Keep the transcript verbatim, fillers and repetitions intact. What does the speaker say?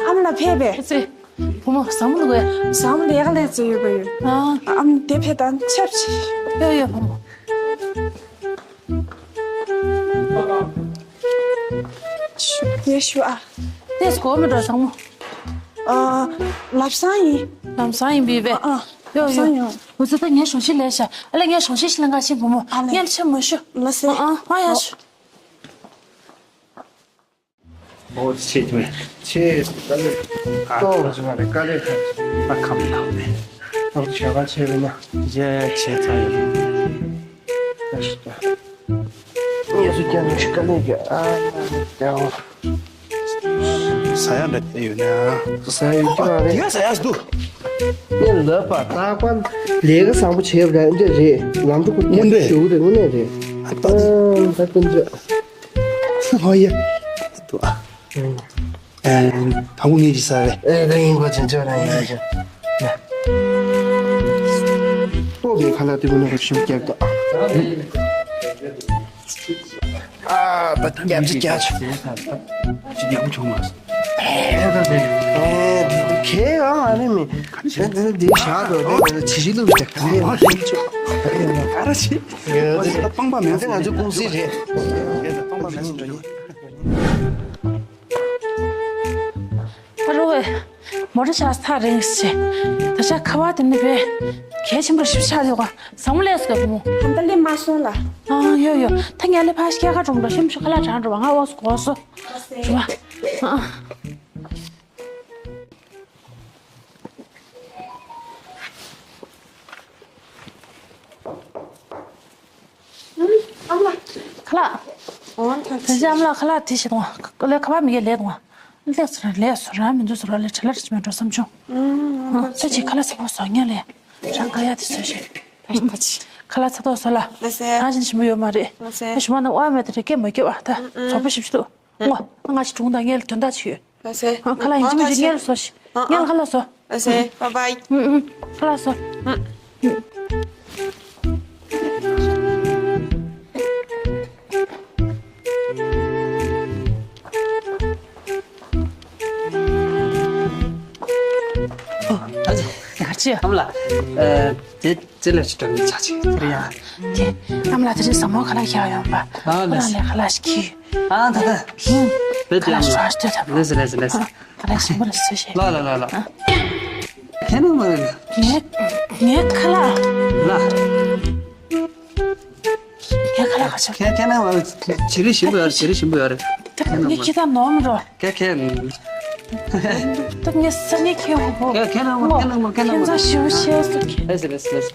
ཨ་མ་ལགས་ཕེབས་པས། ཨ་ཙི། བུ་མོ་བཟང་མོ་འདུག་གས། བཟང་མོ་ལས་ཀ་ལས་ཚོད་ཡོད་པ་ཡོད། ཨ། ཨ་མ་དེ་ཕེབས་དང་ཆབས་ཅིག་ཡོ་ཡོ་བུ་མོ། ཞུ་དེ་ཞུ་ཨ། ཏེས་གོ་མི་འགྲོ་བཟང་མོ། ཨ། ལབ་སང་ཡིན། ལམ་སང་ཡིན་པས་པས། ཨ། ཡོ་ཡོ། ལབ་སང་ཡོང་། འུ་ཚོ་ད་ངས་ཞོགས་ཤིག་ལས་ཤག་ཨ་ལས་ངས་ཞོགས་ཤིག་ཤི་ལ་ང་ཤི་བུ་མོ། ཨ་ལས། ངས་ཆེ་མ་ཞུ། ལ་སེ། ཨ་ཨ་ཡ་ཞུ། ཨོ་ཆེ་ཆེ་ཆེ། དཀའ་ལས་ཏོག་ཙམ་མ་རེད། དཀའ་ལས་ཁག་ཨ་ཁམ་ལགས་ནས། ཨོ་བྱ་བ་ཆེ་བས་ན་རྗེས་བྱས་ཚར་ཡོད། ཨ་ཤི་ད། ངལ་གསོ་རྒྱག་ནས་དཀའ་ལས་རྒྱག་ཨ་རྒྱག་ས་ཡ་འདྲ་དེ་ཡོད་ན། ས་ཡ་ཡོད་ཀྱི་མ་རེད། དེ་ག་ས་ཡ་འདུག་ངས་ལབ་པ་རྟག་པར་ལས་ཀ་བཟང་པོ་བྱས་པ་འདྲ་འདྲ་རེད། ལམ་འགྲོ་ཁོ་དངོས་འབྲེལ་ཞུ་རེད། དངོས་གནས་རེད། ཨ་ད་དེ། ཨ་ད་དཀོན་མཆོག་ཨོ་ཡ། ཏུ་ཨ། ཨེ། དང་པོ་ངེད་ཀྱི་ས་རེད། ཨེ་ད་ཡིན་གོ་ཅན་ཅོ་ར་ཡིན་གོ་ཅན། ལྟོ་བའི་ཁ་ལག་དེ་མོ་ནང་ག་ཤུགས་བརྒྱབ་ད། ཨ་ད་རྒྱབ་ཅི་རྒྱབ་ཅི། ཅི་ཉམ་ཆུང་མ་སོང་། ཨེ་ད་དེ། ཨེ་དེ་ཁེ་ཨ་ཨ་ནི་མི། ཨེ་དེ་དེ་ཞག་ཏུ་དེ་ཅི་ཅི་ལུག་ཅག་ག་རེ་ཡིན་ཅོ། ག་རེ་ཅི། ཨེ་དེ་སྤང་པ་མེད་སོང་། ང་ཚོ་ཀུང་སི་རེད། ཨེ་ད་སྤང་པ་མེད་སོང་། ཨ་རོ་ཝེ། མོ་ཊ་ཆགས་ཐག་རིང་ཞེ། ད་ཆ་ཁ་བ་དེ་ནི་བས། གལ་ཆེན་པོ་ཞིབ་ཆགས་ཡོད་ག་བཟང་མོ་ལས་སུ་ག་བུ་མོ། ཧམ་ད་ལི་མ་སོང་ལ། ཨ་ཡོ་ཡོ། ད་ངས་ལི་ཕ་ཤི་ཁ་གྲོང་ལ་ཤིམ་ཤུ་ཁ་ལག་གྲང་འགྲོ་བ་ང་འོ་སུ་གོ་སུ། རུ་བ། ཨ། ཨ་མ། ཁ་ལག་འོ་ད་ད་ཅི་ཨ་མ་ལགས་ཁ་ལག་དེ་བྱེད་དང་། ལས་ཁ་པར་མི་གས་ལས་དང་། ལས་སོ་ར་ལས་སོ་ར་མི་འདུག་སོ་ར་ལས་བྲེལ་ལ་རེ་ཅི་མེད་འགྲོ་བསམ་བྱུང་། ཨ་ད་ཅི་ཁ་ལག་ཚ་པོ་བཟོ་ཉན་ལས། རང་ག་ཡ་དེ་བཟོ་ཞེས། ད་ཅི་ཁ་ལག་ཚ་ཏོག་བཟོ་ལ། ལ་སེ། རང་བཞིན་ཞིམ་པོ་ཡོད་མ་རེད། ལ་སེ། ཞུ་མ་ན་ཨོ་ཨ་མེད་དེ་རེ་སྐད་མ་སྐྱོ་བ་ད་ཚོགས་པ་ཞིབ་ཞིབ་འདུག་ངོ་ང་ཞིག་དྲུང་དང་ངས་ལ་དོན་དག་ཅིག་ཡོད། ལ་སེ། ཁ་ལག་ཡིན་གཅིག་མིན་གཅིག་ངས་ལ་བཟོ་ཞིག་ངས་ལ་ཁ་ལག་བཟོ། ལ་སེ། བཱའི་བཱའི། ཁ་ལག་བཟོ། ཨ་ཅེ། ཨ་མ་ལགས། ཨ་དེ་དེ་ལ་ཅི་དྲན་ཆ་ཅིག་དེ་རེད་ཡ། དེ་ཨ་མ་ལགས་དེ་རིང་ཟ་མོ་ཁ་ལག་ཤག་ཡོང་པ། ཨ་ལ་སེ། ཁ་ལག་ཤག་གི་ཨ་ད་ད། ཧིན། བེད་ཁ་ལག་ཡང་ཤག་ཤག་ཐབས། ལེ་སེ་ལེ་སེ་ལེ་སེ། ཁ་ལག་ཞིམ་པོ་ལ་བཟོས་ཤིག་ལ་ལ་ལ་ལ། ཁྱེད་ནང་མ་རེད། ངའི་ངའི་ཁ་ལག་ལ། ངའི་ཁ་ལག་ག་ཆག་ཁྱེད་ཁྱེད་ནང་མ་རེད། བྱི་རིལ་ཞིམ་པོ་ཡོད་རེད། བྱི་རིལ་ཞིམ་པོ་ཡོད་རེད། ད་ངའི་ཁྱེད་ད་ནོར་མི་འགྲོ། ཁྱེད་ཁྱེད། ད་ངའི་ས་ནི་ཁྱེད་འོ་བོ། ཁྱེད་ཁྱེད་ནང་མ་ཁྱེད་ནང་མ་ཁྱེད་ནང་མ། ཁྱེད་ཚ་ཞིབ་ཤེས་སུ་ཁྱེད། ལེ་སེ་ལེ་སེ་ལེ་སེ།